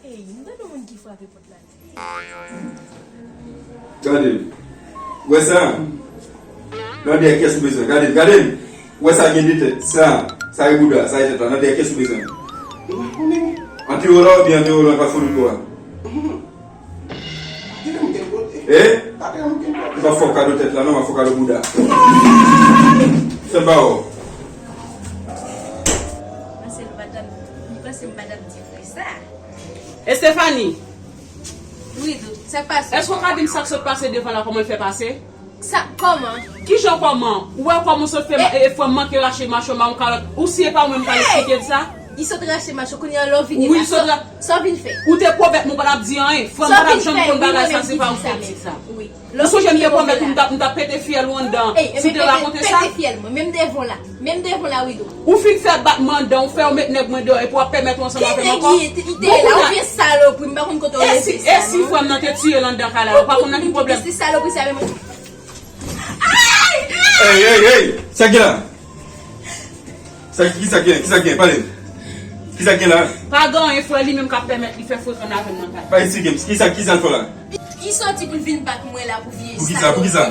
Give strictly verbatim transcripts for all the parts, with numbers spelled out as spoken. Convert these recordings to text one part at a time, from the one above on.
Ey, m tande moun ki frape pòt la. Gade m. Ou wè sa? Nan dèyè kès ou bezwen. Gade m, gade m. Ou wè sa gen de tèt. Sa, sa e bouda, sa e tèt la. Nan dèyè kès ou bezwen. Antre w la oubyen antre w la pa fon nou a. Eh? M pa fè w kado tèt la non, m ap fè w kado bouda. Fè ba w. Mwen se madanm, m panse m madanm di frè sa. Estefani! Wi, Dou, sa k pase? Èske w ka di m sa k sot pase devan la, kòman l fè pase? Sa, kòman? Kijan kòman? Ou wè kòman w sot fè, e, e, frè m manke rache macho ba yon kalòt? Ou si e pa mwen m pral eksplike l sa? Li sot rache macho, kounye a lè w vini la, sa w vin fè? Ou te pwomèt mwen w pa t ap di anyen. Frè m pa t ap janm konn bagay sa, se pa ou ki di sa. Ou sonje m te pwomèt ou m t ap, m t ap pete fyèl ou anndan. Si w te rakonte sa. Pete fyèl mwen, menm devan w la. Menm devan w la, wi, Dou. Ou fin fè batman dan, ou fè yo met nèg mwen deyò, epi w ap pèmèt ou ansanm avè m ankò? Ki nèg li te la, ou vye salopri, m pa konn kote w leve sa, non. E si frè m nan te tiye l anndan kay la, ou pa konn nan ki pwoblèm? Ki salopri sa, menm. Ey, ey, ey! Sa k gen la? Sa, kisa k gen? Kisa k gen? Pale m. Kisa k gen la? Pa gen anyen, frè li menm k ap pèmèt li fè frekan avè m nan kay. Pa eksplike m. Kisa, kisa l fè w la? Li soti pou l vin bat mwen la pou vye salopri la. Pou kisa? Pou kisa?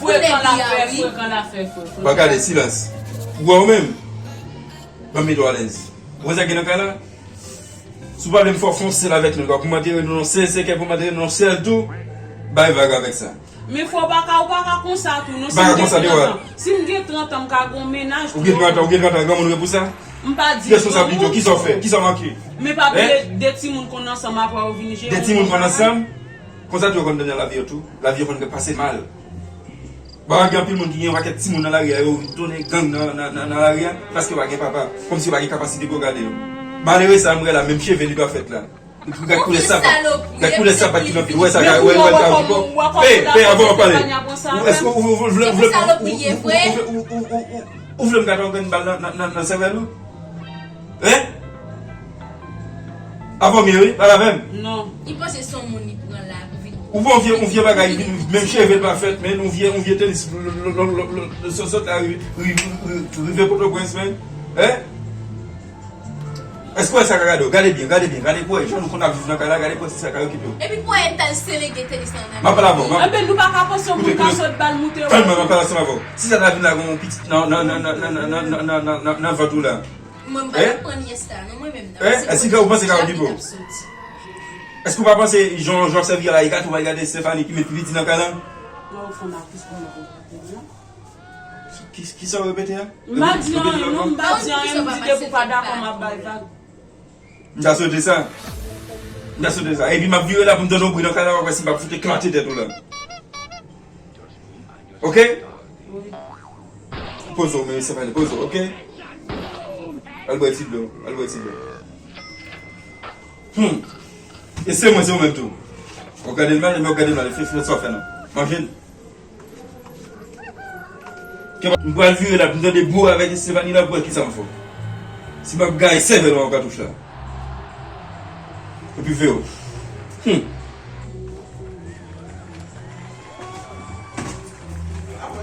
Frekan l ap fè, frekan l ap fè, frè, frekan. Ba gade, silans. Ou wè ou menm? Ban m mete w alèz. Ou wè sa k gen nan kay la? Si w pa vle m fè w fè yon sèl avèk nou, pou m antere nou nan sèl sèkèy, pou m antere nou nan sèl tou, bay vag avèk sa. Men frè, w pa ka, w pa ka konsa tou, non. Si m gen trant an, si m gen trant an, m ka gen yon mennaj tou. Ou gen trant an, ou gen trant an, granmoun ou ye pou sa? M pa di granmoun. Kiyès ou sa pito? Kisa w fè? Kisa w manke? Men pa bliye, de timoun konn ansanm, apre yo vin jere. De timoun konn ansanm? Konsa tou yo konn tounen lavi yo tou. Lavi yo konn pase mal. Ba, gen anpil moun ki gen yon pakèt timoun nan lari a, yo tounen gang nan, nan, nan, nan lari a, paske yo pa gen papa. Kòmsi yo pa gen kapasite pou yo gade yo. Malere sa, m wè la, menm cheve li pa fèt la. Gad koulè sapat. Gad koulè sapat ki nan pye. Ou wè sa, gade, wè, wè, gade, ou wè. Pè, pè, avan w pale. Èske ou, ou, ou vle, ou vle, ou vle m gade yon grenn bal nan, nan, nan, nan sèvèl ou? Hein? Avan m ye, wi, pale avè m. Non. Li panse se yon moun li pran la pou vin. Ou pran yon vye, yon vye bagay, menm cheve l pa fèt, men yon vye, yon vye tenis, sot, sot la, rive Pòtoprens, men. Hein? Èske w wè sa k ap gade w? Gade byen, gade byen, gade pou w wè jan nou konn ap viv nan kay la, gade pou w wè si sa ka okipe w. Epi pou w wè ta selege tenis nan nan. M ap pale avè w, m ap. Enben, nou pa ka panse yon moun ka sot bal moute w. Tann mwen, m ap pale ansanm avè w. Si sa ta vin la, gen yon pitit nan, nan, nan vant ou la. Mwen, m pa t ap pran nyès la, non, mwen menm nan. Èske ou panse ka okipe w? Èske ou pa panse jan, jan w sèvi a la, e gate ou pral gade Stephanie ki met pi piti nan kay la? Non, ou fè m a plis pou mwen. Ki, ki sa w repete a? M pa di anyen, non, m pa di anyen, m di depi w pa dakò, m ap bay vag. M ta swete sa. M ta swete sa. Epi m ap vire la pou m tande yon bri nan kay la, w ap wè si m p ap fout eklate tèt ou la. Oke? Poze w, men se pa li. Poze w, oke? Al bwè ti dlo. Al bwè ti dlo. Hmm. E se mwen, se ou menm tou. W ap gade l mal, men w ap gade l mal. Fè, fè sa w fè non. Manje l. M pral vire la, pou m tande bri avèk Estefani la, pou wè kisa m fè w. Si m ap gaye sèvèl ou an katouch la. Epi veye w. Hmm.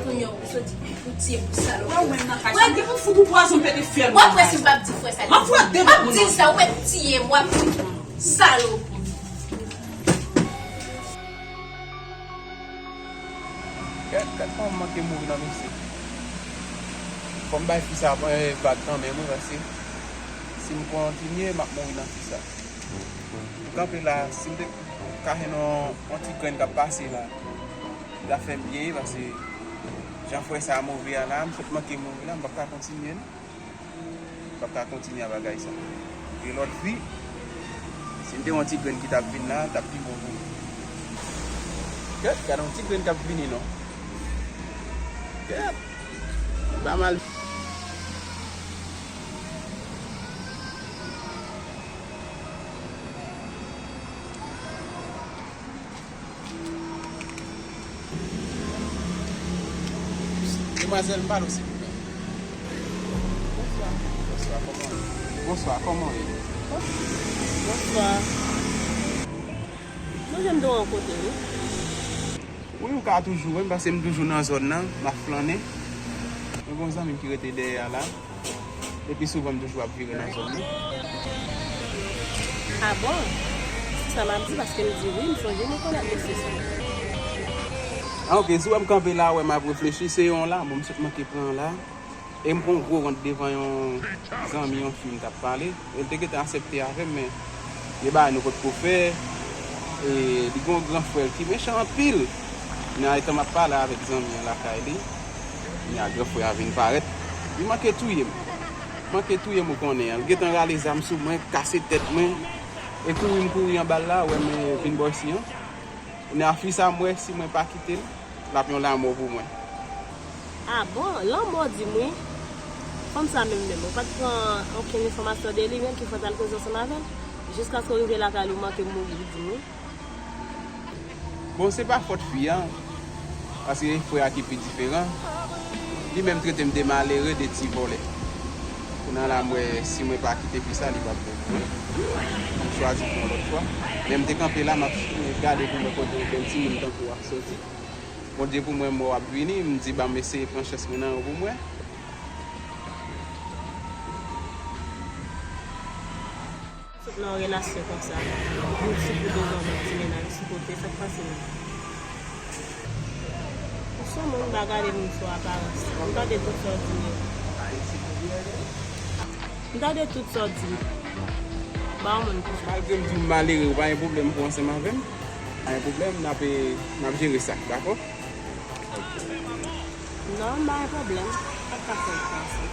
Kounye a ou soti pou tiye pou salopri. Wè, ou menm nan kay sa. Wè, depi w fout ou pwazon pete fyèl mwen. W ap wè si m p ap di frè sa. M ap fè de dòt moun. M ap di l sa, ou mèt tiye m, w ap salopri. Gad, gad kòman m manke mouri nan mesye. Fò m bay fi sa, eh, vag kanmenm, wi, paske si m kontinye, m ap mouri nan fi sa. M kanpe la, si m te ka jwenn yon, yon ti grenn k ap pase la, li ta fè m byen, wi, paske jan frè sa move a la, m sot manke mouri la, m p ap ka kontinye, non. M p ap ka kontinye a bagay sa. Gen lòt vi, si m te yon ti grenn ki t ap vin la, t ap pi bon pou mwen. Kèt, gade yon ti grenn k ap vini, non. Kèt, pa mal. Demwazèl, m pale w silvouplè. Bonswa. Bonswa, kòman w ye? Bonswa, kòman w ye? Bonswa. Mwen janm dwe rankontre, wi. Wi, ou ka toujou wè m, paske m toujou nan zòn nan, m ap flannen. Mwen gen yon zanmi m ki rete dèyè a la. Epi souvan m toujou ap vire nan zòn nan. Ah bon? Se sa m ap di, paske m di wi, m sonje m rekonèt mesye sa. Ah, ok, si w wè m kanpe la, wè m ap reflechi, se yon la, bon, m sot manke pran la. E m pran yon gwo rant devan yon zanmi, yon fi m t ap pale. E l te gentan aksepte avè m, men gen bagay nou potko fè. E li gen yon gran frè l ki mechan anpil. Nan etan m ap pale avèk zanmi an lakay li, kounye a gran frè a vin parèt. Li manke touye m. Manke touye m, ou konnen an. Li gentan rale zam sou mwen, kase tèt mwen. E kouri m kouri anba l la, wè m vin bò isi an. Kounye a fi sa m wè, si mwen pa kite l, l ap yon lanmò pou mwen. Ah bon? Lanmò di m wi. Fanm sa menm menm, ou pa t pran okenn enfòmasyon de li menm ki fè w t al koze ansanm avè l? Jiskaske w rive lakay li, ou manke mouri, li di m wi. Bon, se pa fòt fi a, paske e frè a ki pi diferan. Li menm trete m de malere, de ti vòlè. Kounye a la, m wè si mwen pa kite fi sa, li p ap bon pou mwen. M chwazi pou yon lòt fwa. Men m te kanpe la, m ap gade pou mwen kote yon bèl timoun tankou w ap soti. Bondye pou mwen, m wè w ap vini, m di ban m eseye pran chans mwen nan yo pou mwen. Sot nan yon relasyon konsa, moun sou kou devan moun, ti mennaj sou kote, sa k pase menm? Ou se yon moun m pa gade moun sou aparans, m tande tout sa w di m yo. M tande tout sa w di m. Ba yon moun konsa. Malgre m di w m malere, ou pa gen pwoblèm pou w ansanm avè m? Pa gen pwoblèm, n ap, n ap jere sa, dakò? Non, m pa gen pwoblèm. Sa k ap fè m panse?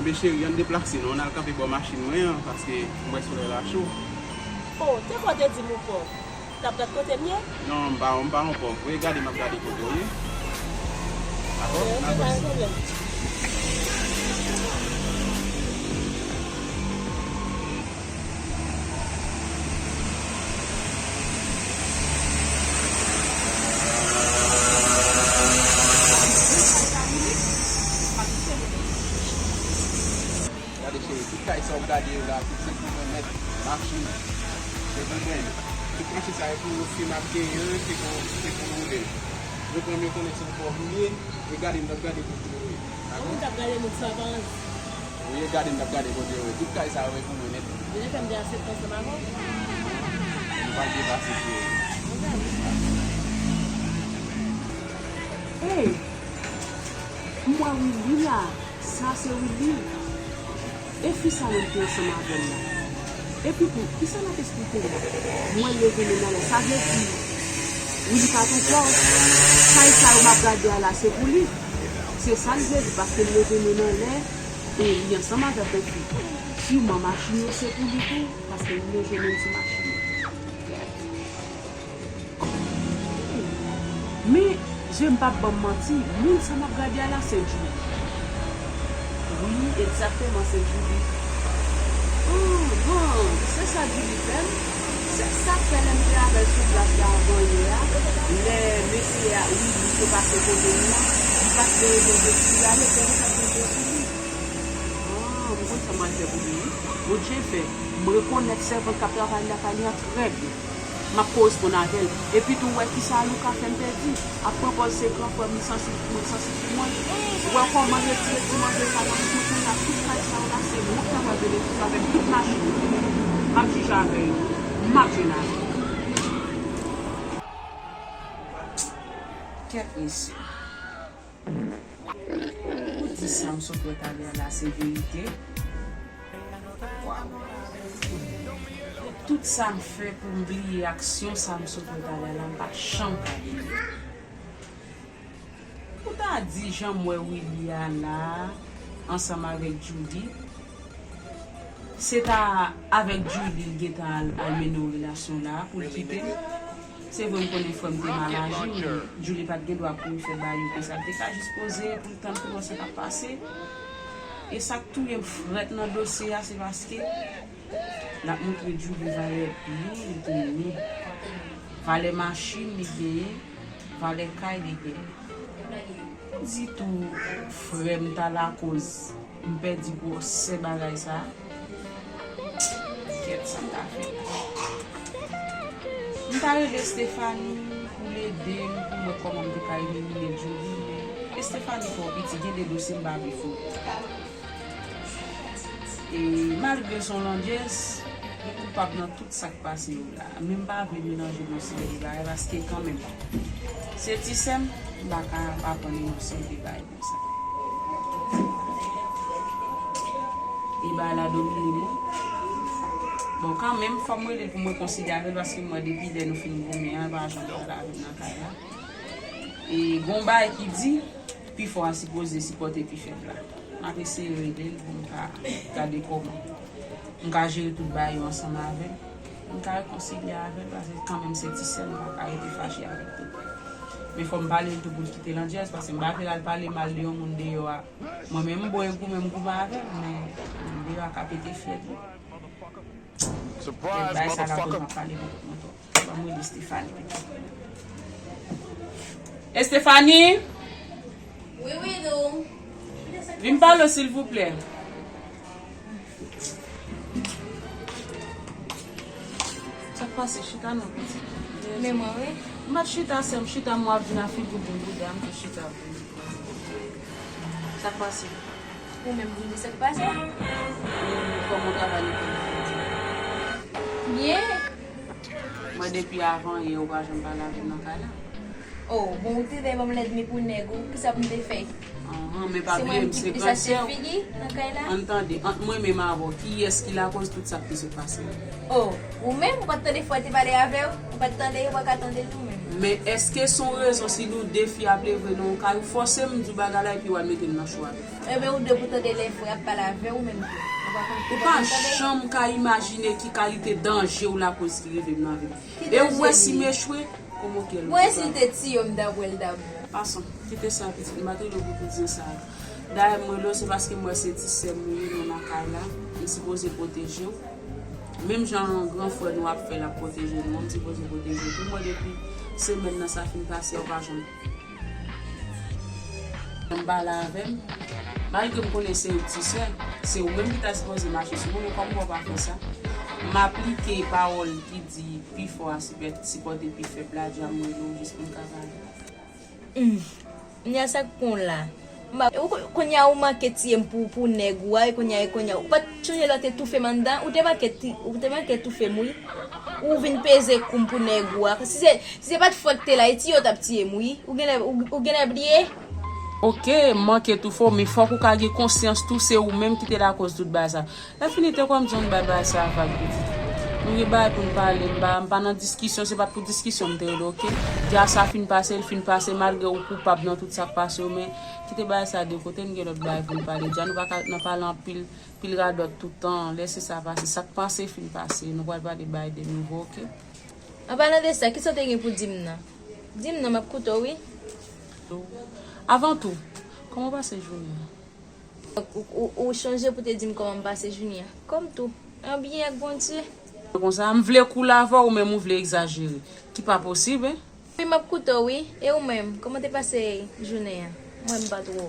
Ebyen cheri, ann deplase non, ann al kanpe bò machin mwen an, paske m wè solèy la cho. Oh, te fò w te di m ou pòv. T ap gad kote m ye? Non, m pa, m pa yon pòv. Voye gade, m ap gade kote w ye. Dakò? Ok, ok, pa gen pwoblèm. Gade cheri, tout kay sa w gade yo la, tout se pou mwen nèt, machin. Se pou mwen. Tout machin sa yo pou fi m ap genyen, se pou, se pou m woule l. Yo pran m, yo konnen se yon pòv m ye, e gade m t ap gade kote yo ye. Dakò? Ou t ap gade moun sou aparans. Wi, e gade m t ap gade kote yo ye. Tout kay sa yo e pou mwen nèt. Yo te fè m te aksepte ansanm avè w. Nou pa depase cheri. Hey! M wè Willy la. Sa se Willy. E fi sa menm ki ansanm avè l la. Epi tou, kisa l ap esplike la? M wè l leve men anlè. Sa vle di, Willy pa twonpe w. Kay sa yo m ap gade a la, se pou li. Se sa l vle di, paske l leve men anlè, e li ansanm avèk yon fi. Siman machin yo se pou li tou, paske li menm jwenn yon ti machin. Men, je m p ap ban m manti, moun sa m ap gade a la se Julie. Wi, egzakteman, se Julie. Anhan, se sa Julie fè m. Se sa k fè lè m te avè l sou plas la avan yè a, lè mesye a, wi, li te pase kote nou an, li pa t vle rezève ti a, mesye a te fè l pou Julie. Ah, m konn sa m al fè pou li, wi. Bondye fè, m rekonèt sèvant k ap travay lakay li an trè byen. M ap koresponn avè l. Epi tou, w wè kisa Louka fè m pèdi? Ap pran pòz se gran frè m, li sansiv pou mwen, li sansiv pou mwen. Ou wè kòman l retire ti manje sa nan bouch mwen kounye a, tout kay sa yo la, se mwen k ta pral benefisye avèk tout machin yo. M ap jije avè yo. M ap jwenn avè yo. Kèt mesye. Ou di sa m sot wè talè a la se verite? Waw. Tout sa m fè pou m bliye aksyon sa m sot wè talè a la, m pa janm ka bliye. Ou ta di jan m wè Willy a la, ansanm avèk Julie, se ta avèk Julie l gentan al, al mennen yon relasyon la pou l kite m. Se vre m konnen frè m te mal aji, men Julie pa t gen dwa kouri fè bagay yo konsa. L te ka jis poze pou l tann pou wè sa k ap pase. E sa k touye m frèt nan dosye a, se paske l ap montre Julie valè byen li genyen, valè machin li genyen, valè kay li genyen. Ou di tou frè m ta lakoz m pèdi gwosè bagay sa. Sa m ka fè? M ta rele Stephanie pou l ede m, pou m wè kòman m te ka elimine Julie, men Stephanie twò piti, gen de dosye m pa vle foure. E malgre se yon landjèz, li koupab nan tout sa k pase yo la. Men m pa vle melanje nan seri bagay paske kanmenm, se ti sè m, m pa ka aprann li yon seri bagay konsa. E bagay la domine mwen. Bon, kanmenm, fò m rele l pou mwen konsilye avè l paske m wè depi lè nou fin goumen an, l pa janm pale avè m nan kay la. E gon bagay ki di, pi fò a sipoze sipòte pi fèb la. M ap eseye rele l pou m ka gade kòman m ka jere tout bagay yo ansanm avè l. M ka rekonsilye avè l, paske kanmenm se ti sè m, m pa ka rete fache avè l tou. Men fò m pale l tou pou l kite landjèz, paske m pa vle l al pale mal de yon moun deyò a. Mwen menm, m bon e goumen, m goumen avè l, men moun deyò a ka pete fyèl li. Kèk bagay sa ka koz m ap pale bokou twò. Ban m rele Stephanie pito. Stephanie! Wi, wi, dou. Vin pale w, silvouplè. Sa k pase? Chita non, pitit. Men mwen, wi. M pa t chita, sè m, chita, m w ap vin a figi w pou bouda m tou chita pou li. Sa k pase? Ou menm, Julie, sa k pase? Kòman travay lekòl la? Byen. Mwen, depi avan yè, ou pa janm pale avè m nan kay la. Oh, bon, ou te dèyè ban m lèdmi pou nèg ou, kisa pou m te fè? Anhan, men pa bliye m se grandsè w. Figi nan kay la? Ann tande, ant mwen menm avè w, kiyès ki lakòz tout sa k te sot pase yo? Oh, ou menm, ou pa t tande fwa te pale avè w? Ou pa t tande, ou pa ka tande l ou menm. Men èske se yon rezon si nou de fi ap leve nan yon kay, ou fòse m di w bagay la epi w al mete m nan cho avè w? Ebyen, ou de pou tande lè frè ap pale avè w menm tou. Ou pa konn, ou pa janm ka imajine ki kalite danje w lakòz ki rive m nan vi m. E ou wè si m echwe, kòman w kwè l? Mwen, si l te tiye w, m t ap wè l dabò. Pasan, kite sa, pitit, m pa t rele w pou, pou di sa. Dayè, m rele w, se paske m wè se ti sè m ou ye, nou nan kay la, m sipoze pwoteje w. Menm jan gran frè nou ap fè l ap pwoteje nou an, m sipoze pwoteje w tou. Mwen, depi semèn nan sa fin pase, ou pa janm janm pale avè m. Malgre m konnen se ou ti sè, se ou menm ki ta sipoze mache sou mwen, men kòm ou pa fè sa, m aplike pawòl ki di pi fò a sipè-, sipòte pi fèb la, di a m rele w jis pou n ka pale. Hmm. Kounye a sa k pran w la? M pa, ou ko-, kounye a ou manke tiye m pou, pou nèg ou a, e kounye a, e kounye a. Ou pa t sonje lè w te toufe m anndan? Ou te manke ti-, ou te manke toufe m, wi. Ou vin peze kou m pou nèg ou a. Si se, si se pa t frè k te la, e tiye w t ap tiye m, wi. Ou genlè, ou, ou genlè bliye? Oke, m manke toufe w, men fòk ou ka gen konsyans tou, se ou menm ki te lakòz tout bagay sa. Lè fini te kwè m di yon bagay sa vag, pitit. Nou gen bagay pou n pale, m pa, m pa nan diskisyon, se pa t pou diskisyon m te rele, oke? Di a sa fin pase, l fin pase, malgre ou koupab nan tout sa k pase yo, men kite bagay sa de kote, n gen lòt bagay pou n pale. Di a nou pa ka nan pale anpil, pil radòt tout tan, lèse sa pase. Sa k pase fin pase, nou pral pale bagay de nouvo, oke? An palan de sa, kisa w te gen pou di m nan? Di m nan, m ap koute w, wi. Avan tou, kòman w pase jounen an? Ou, ou, ou chonje pou te di m kòman m pase jounen an. Kòm tou, an byen ak Bondye. Konsa, m vle koule avè w, ou menm ou vle egzajere. Ki pa posib, en? Wi, m ap koute w, wi. E ou menm, kòman te pase jounen an? Mwen, m pa twò.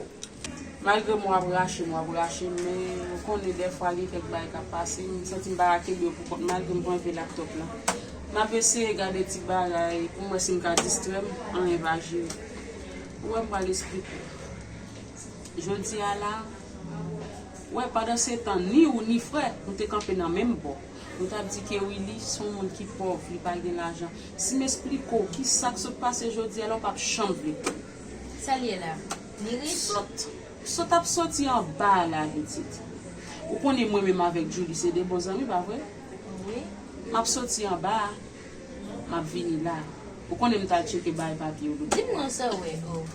Malgre m w ap rache m, w ap rache m, men ou konnen dèfwa gen kèk bagay k ap pase, m santi m pa ka kenbe yo pou kont, malgre m pran vye laptòp la. M ap eseye gade ti bagay pou m wè si m ka distrè m, anyen pa jere. Ou wè m pral esplike w. Jodi a la, wè, pandan se tan, ni ou ni frè, nou te kanpe nan menm bò. Nou t ap di ke Willy se yon moun ki pòv, li pa gen lajan. Si m esplike w ki sa k sot pase jodi a la, ou p ap janm vle kwè. Sa l ye la? Li rich? Sot, sot ap soti anba a la, pitit. Ou konnen mwen menm avèk Julie se de bon zanmi, pa vre? Wi. M ap soti anba a. M ap vini la. Ou konnen m t al tcheke bay papye yo. Di m non sa w wè, oh.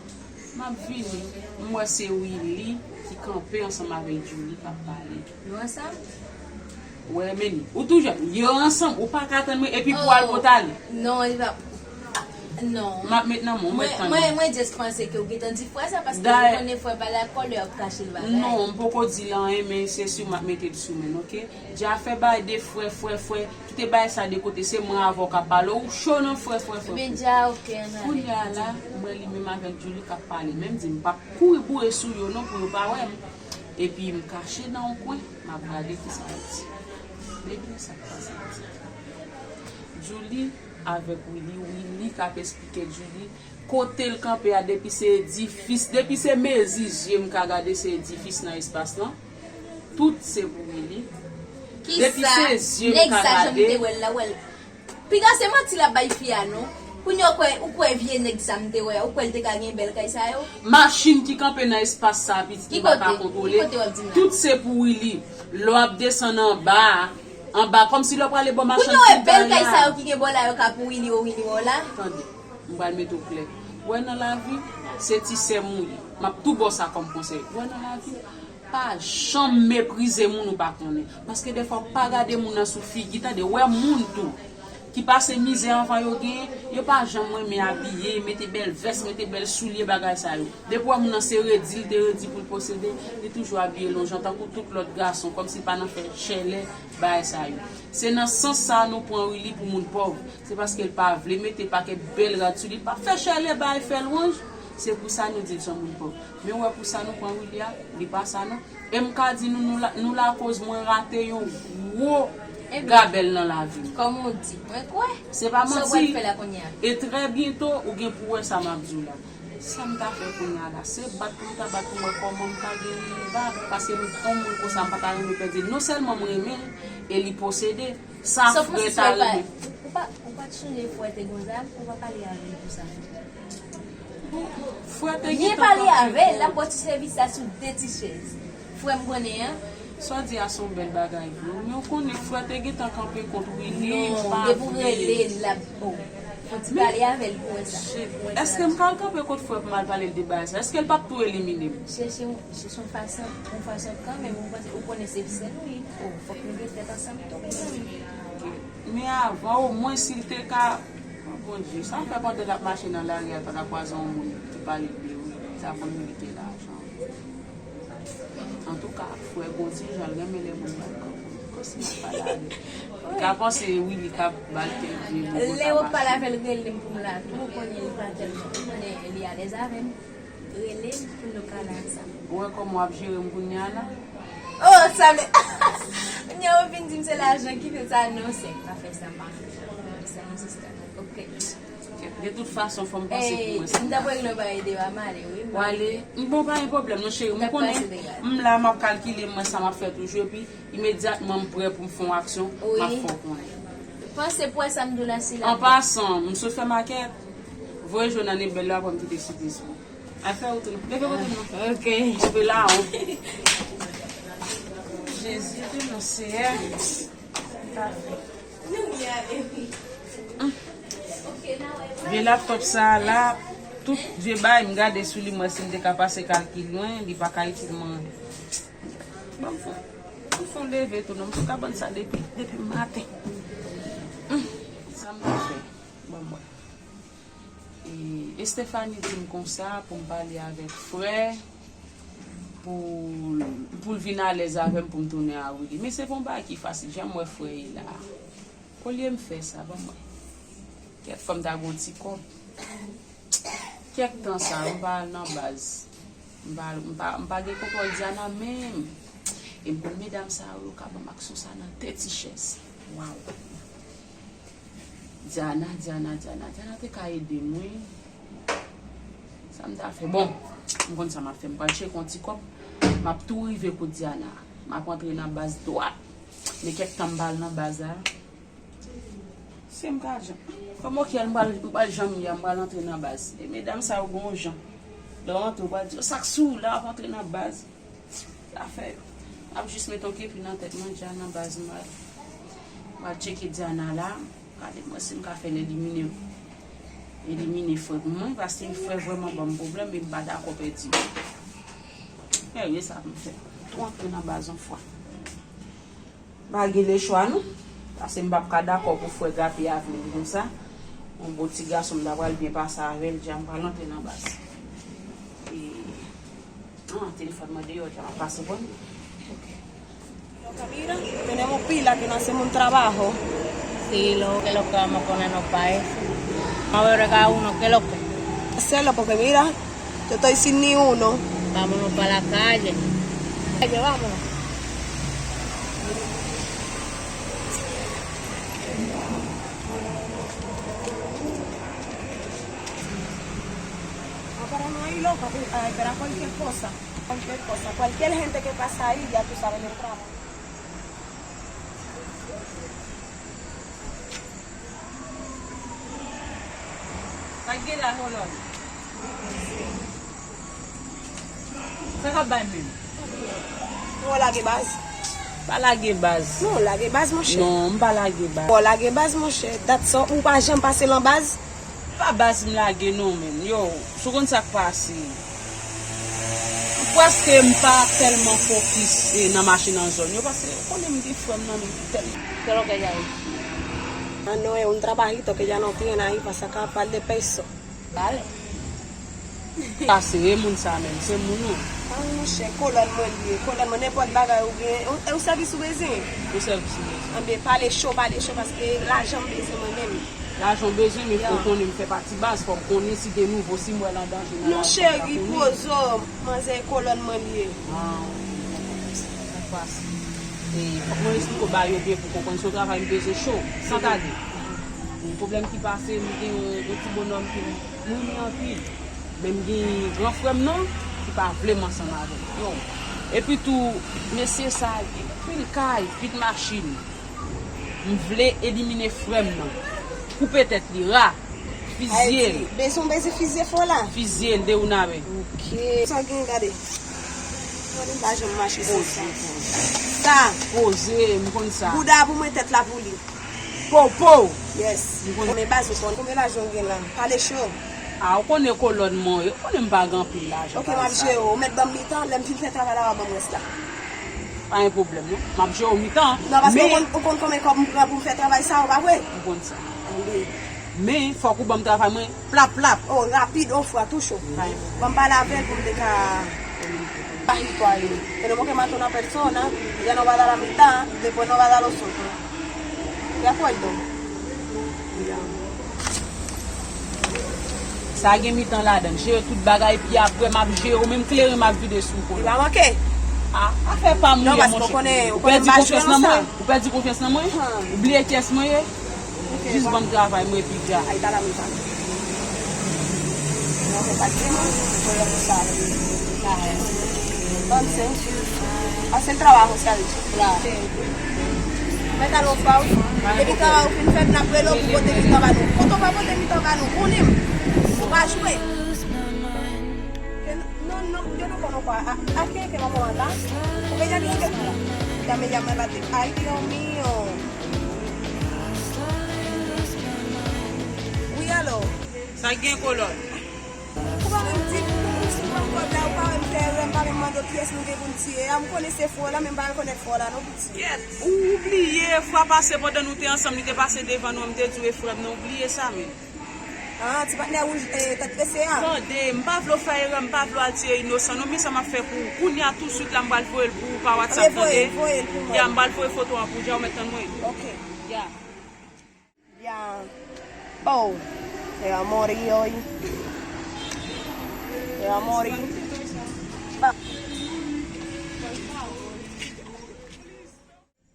M ap vini. M wè se Willy ki kanpe ansanm avèk Julie k ap pale. Yo ansanm? Wè, men ou toujou, yo ansanm, ou pa ka tann mwen, epi pou al pot ale. Non, li pa, non. M ap met nan men w, mwen, mwen, mwen just panse ke w gentan di frè sa, paske ou konnen frè pa dakò lè y ap kache l bagay. Non, m poko di l anyen, men se si m ap mete l sou men, oke? Dja fè bay de frè, frè, frè. Kite bay sa de kote, se mwen avè w k ap pale. Ou cho nan frè, frè, frè, frè. Ebyen, dja, oke, ann ale. Kounye a la, m wè li menm avèk Julie k ap pale. Men m di, m p ap kouri boure sou yo non pou yo pa wè m. Epi m kache nan yon kwen, m ap gade kisa yo di. Men byen sa k pase. Djouly avèk Willy, Willy k ap esplike Djouly kote l kanpe a, depi se edifis, depi se mezi zye m ka gade se edifis nan espas lan, tout se pou Willy. Depi se zye m ka gade. Piga se manti l ap bay fi a non. Kounye a ou kwè, ou kwè vye nèg sa m te wè a, ou kwè l te ka gen bèl kay sa yo? Machin ki kanpe nan espas sa a, pitit nou pa ka kontwole. Tout se pou Willy. Lè w ap desann anba a, anba, kòmsi lè w prale bò machann ti kay la. Kounye a ou wè bèl kay sa yo ki gen bò la yo ka pou Willy, o Willy, o la? Tande, m pral mete w klè. Ou wè nan lavi, se ti sè m ou ye. M ap tou ba w sa kòm konsèy. Ou wè nan lavi, pa janm meprize moun ou pa konnen. Paske defwa, pa gade moun nan sou figi, tande, wè moun tou ki pase mizè anvan yo genyen, yo pa janm renmen abiye, mete bèl vès, mete bèl soulye, bagay sa yo. Depi w wè moun nan se redi l te redi pou l posede, li toujou abiye lonjan tankou tout lòt gason, kòmsi l pa nan fè chèlè, bagay sa yo. Se nan sans sa a nou pran Willy pou moun pòv. Se paske l pa vle mete pakèt bèl rad sou li, l p ap fè chèlè, bagay fè lwanj. Se pou sa nou di l se yon moun pòv. Men w wè pou sa nou pran Willy a, li pa sa non. E m ka di nou, nou la, nou lakoz mwen rate yon gwo gabèl nan lavi m. Kòm ou di, mwen kwè. Se pa manti. Sa w pral fè la kounye a? E trè byento, ou gen pou wè sa m ap di w la. Sa m ta fè kounye a la, se bat pou m ta bat pou m wè kòman m ka gen Willy ba, paske m, yon moun konsa, m pa ta renmen pèdi l. Non sèlman m renmen l, e li posede. Sa frè ta renmen. Ou pa, ou pa t sonje frè te gon zam, ou pa pale avè l pou sa. Frè te gentan pale avè l, l ap ba w ti sèvis la sou de ti chèz. Frè m konnen an. Sa w di a se yon bèl bagay vre wi, men ou konnen frè te gentan kanpe kont Willy, m pa vle. Non, depi w rele l, l ap, o, fò w ti pale avè l pou wè sa. Èske m ka al kanpe kont frè pou m al pale l de bagay sa? Èske l p ap tou elimine m? Chèche yon, chèche yon fason, yon fason kanmenm, ou panse, ou konnen se sè nou ye. O, fòk nou gen tèt ansanm tou, mezanmi. Men avan, omwen si l te ka, o Bondye, sa fè pandan l ap mache nan lari a, l pa ta kwaze yon moun ki pale byen wi, sa konn merite lajan. Antouka, frè gon ti jan l renmen lè moun ba l kòb. Konsi m ap pale avè l. Li ka panse wi, li ka ba l kèk vye bobo. Lè w ap pale avè l, rele m pou m la tou, ou konnen li pa tèlman, ou konnen li alèz avè m. Rele m pou nou ka la ansanm. Ou wè kòman w ap jere m kounye a la? Oh, sa vle. Kounye a ou vin di m se lajan ki fè sa, non, sè, pa fè sa, pa fè sa, non, sista. Ok. De tout fason, fò m panse pou mwen. M t ap regle yon bagay devan m ale, wi. W ale. Bon, pa gen pwoblèm, non, cheri. M konnen m la, m ap kalkile mwen sa m ap fè toujou, epi imedyatman m prè pou m fè yon aksyon, m ap fè w konnen. Panse pou wè sa m di w la, sila. An pasan, m sot fè makèt, voye jwenn Anne bèl la, apre m kite sipriz pou ou. Afè ou tou. Leve kote nou. Ok. Leve la, o. Jezi, tou non, Seyè. Vye laptòp sa a la, tout vye bagay m gade sou li, m wè si m te ka pase kalkil mwen, li pa ka itil mwen. Ban m fon, m fon leve tou non, m sou kabann sa depi, depi maten. Sa m te fè, ban m wè. E Estefani di m konsa pou m pale avèk frè, pou, pou l vin alèz avè m pou m tounen a Willy. Men se pa yon bagay ki fasil, jan m wè frè ye la. Olye m fè sa, ban m wè. Kèk fwa m ta gon ti kòb. Kèk tan sa, m pa al nan baz. M pa, m pa, m pa gen kontwòl Diana menm. E m konn medam sa yo, yo ka ban m aksyon sa nan tèt ti chèz. Waw. Diana, Diana, Diana, Diana te ka ede m, wi. Sa m ta fè? Bon, m konn sa m ap fè. M pral tcheke yon ti kòb. M ap tou rive kot Diana. M ap antre nan baz dwat. Men kèk tan m pa al nan baz la. Si m ka jan. Kòm okyèl m pral, m pral janm ye a, m pral antre nan baz. E medam sa yo gon jan. Lè w antre, w pral di yo, "Sa k sou ou la, w ap antre nan baz." Zafè yo. M ap jis mete yon kepi nan tèt mwen, Diana nan baz mwen. M pral tcheke Diana la, gade mwen si m ka fè l elimine, elimine frè pou mwen, paske frè vrèman ban m pwoblèm, e m pa dakò pèdi l. Anyway, sa pou m fè. Tou antre nan baz yon fwa. M pa gen lechwa non. Paske m p ap ka dakò pou frè gape avni m konsa. Yon bon ti gason m ta pral byen pase avè l, dja m pral antre nan baz. E, ah, telefòn mwen deyò, dja m ap pase bò l. Ok. Mira, tenemos pila que no hacemos un trabajo. Sí, lo que lo que vamos a ponernos pa' eso. Vamos a ver acá uno, ¿qué es lo que? Hacerlo porque mira, yo estoy sin ni uno. Vámonos pa' la calle. Calle, vámonos. Para no hay loca, eh, para cualquier cosa, cualquier cosa, cualquier gente que pasa ahí, ya tú sabes, no trabaja. Sa k gen la, Kolòn? Sa k ap bay menm? Ou lage baz? Pa lage baz. Non, lage baz, monchè. Non, m pa lage baz. Ou lage baz, monchè. Dat sa, ou pa janm pase lan baz? Pa baz m lage non, menm. Yo, si w konn sa k pase. Prèske m pa tèlman fokis, eh, nan mache nan zòn yo, paske ou konnen m gen frè m nan men m tèlman. Kè lògèy a ye. Ah, no, es un trabajito que ya no tiene ahí para sacar par de peso. Dale. Sa se moun sa menm, se moun ou. Ah, monchè, kolòn mwen li ye. Kolòn mwen, nenpòt bagay ou gen, ou, ou sèvis ou bezwen. Ou sèvis ou bezwen. Anben, pale cho, pale cho, paske lajan m bezwen mwen menm. Lajan w bezwen, men fò w konnen m fè pati baz, fò m konnen si gen nouvo, si m wè l an danje nan lajan, m ka konnen. Non, cheri, poze w, manzè, e kolòn mwen li ye. Ah, ok, m konprann sa. Sa k pase? E, fòk mwen eksplike w bagay yo byen pou w konprann. Se yon travay m bezwen cho, san tade. Yon pwoblèm ki pase, m gen yon, yon ti bonòm ke m renmen anpil. Men m gen gran frè m nan, ki pa vle m ansanm avè l. Yo. Epi tou, mesye sa a gen pil kay, pil machin. M vle elimine frè m nan. Koupe tèt li ra. Fizye l. Bezwen, bezwen fizye frè w la? Fizye l, de una vez. Ok. Sa gen, gade. Gade, m pa janm mache san sa. Poze, poze. Sa. Poze, m konn sa. Bouda pou mwen, tèt la pou li. Pow, pow. Yes. M konn. Men baz ou konn. Konbyen lajan w gen la? Pale cho. Ah, ou konnen kolòn mwen, ou konnen m pa gen anpil lajan. Ok, m ap jere w. Ou mèt ban m mitan, lè m fin fè travay la, w a ban m rès la. Pa gen pwoblèm, non. M ap jere w mitan. Non, paske ou konn, ou konn konbyen kòb m pran pou m fè travay sa, ou pa vre? M konn sa. Anben. Men, fòk ou ban m travay mwen, plap, plap. Oh, rapid, on fwa, tou cho. Pa gen pwoblèm. Ban m pale avè l pou m te ka. Bajito a ye. Tenemos que matar una persona, ya no va a dar la mitad, después no va a dar los otros. De acuerdo? Ya. Sa gen mitan ladan l. Jere tout bagay, epi apre m ap jere w, menm kleren m ap vide sou w. Li pa manke? A, afè pa m ou ye, monchè. Ou pèdi konfyans nan mwen? Ou pèdi konfyans nan mwen? Ou bliye kiyès mwen ye? Jis ban m travay mwen epi dja. Ay, ta la, mwen pa. Non, mwen pa di mwen, mwen fè yon sa. Entonces, hace el trabajo, se ha dicho. Claro. Mwen ta lòt fwa, wi. Depi travay ou fin fèt, n ap rele w pou pote mitan ba nou. Kote w pa pote mitan ba nou, konnen m. Ou pa jwe. Non, non, yo no conozco a, a, a quién es que vamos a mandar. Porque ella dice que ya me llama la atención. Ay, Dios mío. Wi, alo. Sa gen kolòn? Ou pa menm di pou m sou pran kòb la, ou pa wè m fè erè, m pa menm mande w kiyès nou gen pou n tiye a, m konnen se frè w la, men m pa rekonèt frè w la non pou tiye. Ou bliye, fwa pase pandan nou te ansanm, li te pase devan nou an, m te di w e frè m nan, ou bliye sa menm. Ah, ti patnè wouj, eh, tèt trese a. Tande, m pa vle w fè erè, m pa vle w al tiye inosan non, men sa m ap fè pou ou. Kounye a touswit la, m pral voye l pou ou pa WhatsApp, tande? Voye l, voye l pou mwen. Ya, m pral voye foto an pou ou, ya, ou mèt tann mwen. Ok. Ya. Ya. Bow. Se va morir hoy. Se va morir. Ba.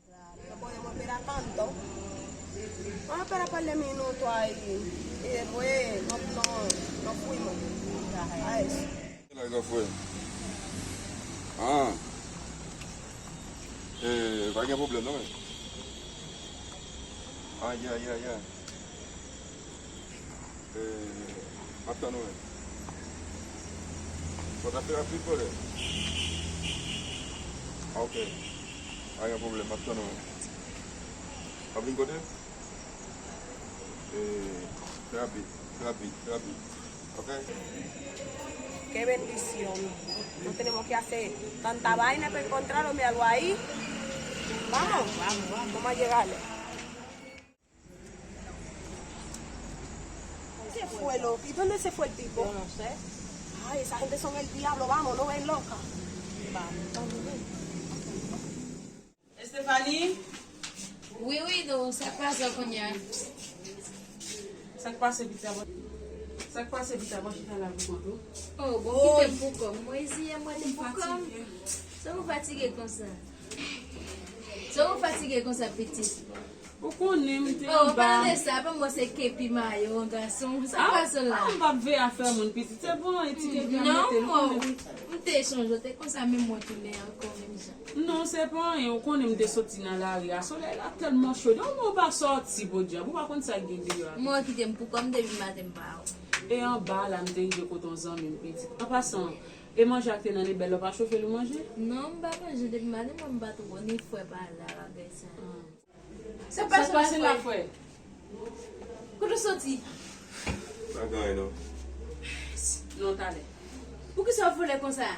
Claro, no podemos esperar tanto. Vamos a esperar par de minutos ahí. Y después no, no, nos fuimos. A eso. La gran frè. Ah. Eh, pa gen pwoblèm non, men. Ah, ya, ya, ya. Eh, m ap tann ou, men. Fò ta fè rapid, brother. Ah, ok. Pa gen pwoblèm, m ap tann ou, men. W ap vin kote? Eh, fè rapid, fè rapid, fè rapid. Ok? Qué bendición. No tenemos que hacer tanta vaina para encontrarlo, míralo ahí. Vamos, vamos, vamos a llegarle. Se fue, loco. ¿Y dónde se fue el tipo? Yo no sé. Ay, esa gente son el diablo. Vamos, no ven loca. Vamos, vamos, ven. Estefani? Wi, wi, nou, sa k pase kounye a? Sa k pase, pitit, avan? Sa k pase, pitit, avan chita la pou kont ou? Oh, bon, kite m pou kò m. Mwen, isi, mwen te pou kò m. Sa ou fatige konsa? Sa ou fatige konsa, pitit? Ou konnen m te anba. Oh, pale de sa, pa mwen se kepi mayo, yon gason. Sa k pase la? Ah, m p ap veye afè moun, pitit. Se bon, e ti kepi a mete l, ou konnen. Non, m te chanje, te konsa, men mwen tounen ankò menm jan. Non, se pa anyen, ou konnen m te soti nan lari a. Solèy la tèlman cho. Yon moun pa sòti, podyab, ou pa konn sa k gen deyò a. Mwen kite m pou kò m depi maten m pa wè. E anba la, m te rive kote yon zanmi m, pitit. An pasan, e manje a k te nan lebèl la, ou pa chofe l ou manje? Non, m pa manje depi maten, mwen m pa twò ni fre pa la, bagay sa. Ah. Sa k pase la, frè? Kote w soti? Pa gen anyen, non. Non, talè. Poukisa w vole konsa?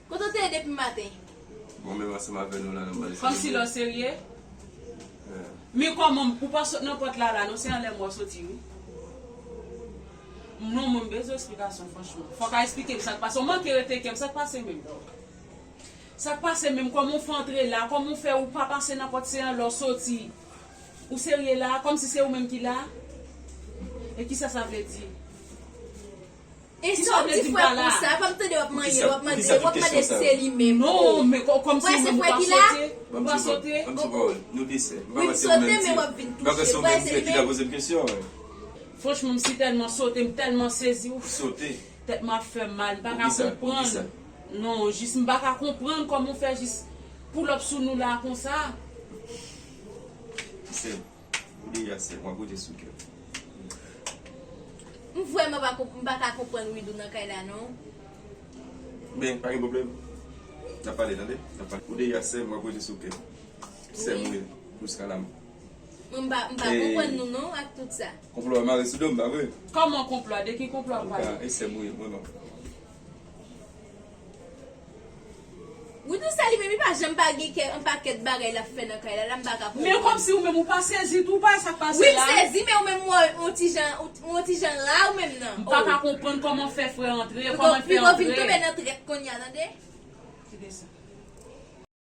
Kote w te ye depi maten? Mwen menm ansanm avè nou la, nan bal. Kòmsi lè w serye? Men kòman, ou pa sot nan pòt la, la, non, se anlè mwen w soti, wi. Non, mwen, m bezwen eksplikasyon, franchman. Fòk a eksplike m sa k pase. Ou manke rete kè m, sa k pase menm? Sa k pase menm? Kòman w fè antre la? Kòman w fè ou pa pase nan pòt, se anlè w soti? Ou serye la? Kòmsi se ou menm ki la? E kisa sa vle di? E sa w di frè konsa, pa m tande w ap mande, w ap mande, w ap mande si se li menm. Non, men kò-, kòmsi ou menm ou pa sote? Ou pa sote? Ban m ti pawòl. Nou de sè. M pa panse ou menm di. M pa panse ou menm di ki ta poze m kesyon. Franchman, m si tèlman sote, m tèlman sezi. Ou sote? Tèt mwen ap fè m mal, m pa ka konprann. Non, jis m pa ka konprann kòman w fè jis pull up sou nou la konsa. Sè, ou deja sè, mwen pote sou kè. M vrèman pa konp-, m pa ka konprann Widou nan kay la, non. Men, pa gen pwoblèm. N ap pale, tande? N ap pale. Ou deja sè, mwen pote sou kè. Sè m ou ye, plis ka la. Mwen m pa, m pa konprann nou non ak tout sa. Konplo a mare sou do m, pa vre? Kòman konplo a? De ki konplo a pale? Antouka, e sè m ou ye, mwen menm. Widou sa li menm, li pa janm pa gen kè, yon pakèt bagay l ap fè nan kay la, la m pa ka konprann. Men kòmsi ou menm ou pa sezi tou, ou pa wè sa k pase la? Wi, m sezi, men ou menm ou, ou ti jan, ou, ou ti jan ra ou menm nan. M pa ka konprann kòman fè frè antre, kòman l fè antre. Pito vin tonbe nan trèt kounye a, tande? Kite sa.